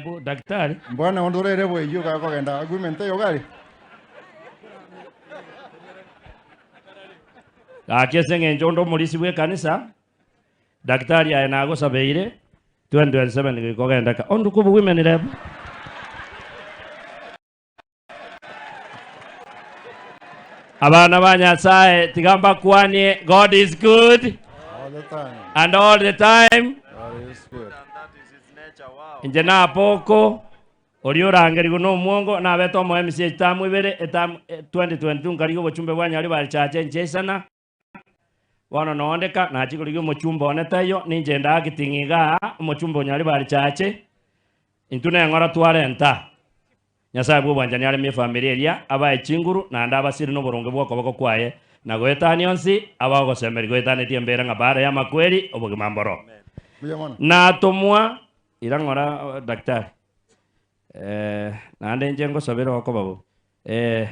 Daktari. Mbwana onde orere bweyio gakogenda agreement eyo gari. Gaki ase eng'encho onde omorisia bw'ekanisa, Daktari aye nagosabeire 2027 goika ogende ka onde kobu women rep. Abana ba Nyasaye tiga mbakwanie God is good All the time. and all the time. God is good. Inche napoko oria orangerigwe na omwongo nabete omo MC etamu ibere etamu 2022 nkarigia obochumbe bwa Nyaribari Church enche isana bono nonde ka nachia korigia omochumbe one taiyo ninche nda acting igaa omochumbe o Nyaribari Church intwe neng'ora twarenta Nyasae bw'obwanchani aremie efamiri eria, abae chinguru, naende abasire noboronge bw'okoboko kwaye, na goetania onsi abae ogosemeria goetanetie embera ng'a baada y'amakweri obogima mboro. Mbuya mono. Natomwa, ira ng'ora daktari, eh, naende inche ngosabere okoba bobe, eh,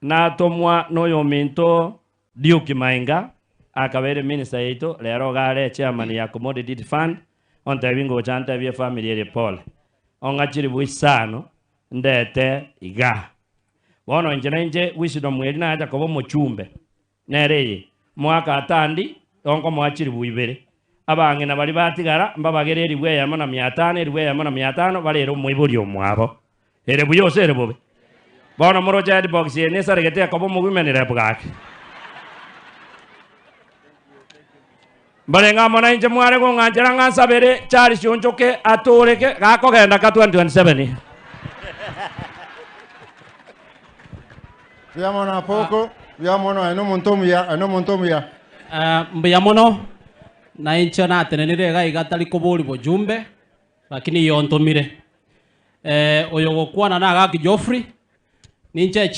natomwa noyominto Duke Mainga, akabeire minister yaito, rero iga are chairman ya Commodity Fund, ontebie ngocha antebie efamiri ere pole. Ong'achire bwa isano ndete igaa. Bono inche nainche wisdom eria nacha koba omochumbe, nere eye, mwaka atandi igo nkomoa chiribu ibere. Abang'ina baria batigara mbabagere eribu eyemo na mia tano, eribu eyemo na mia tano, barere omoibori omwabo. Ere buya gose ere bobe? Bono moroche headbox eye nesaregete ekoba omogwimeni rep gaki. Mbarenge amo nainche mware gong'anchera ng'a nsabere Charles Onchoke atooreke gakogenda ka 2027. Mbuya mono Apoko, mbuya mono aye nomonto omuya, aye nomonto omuya. Mbuya mono, na inche natenenire iga iga tari koboria bojumbe, lakini iyo ontomire. Oyo ogokwana na Agaki Geoffrey, ninche.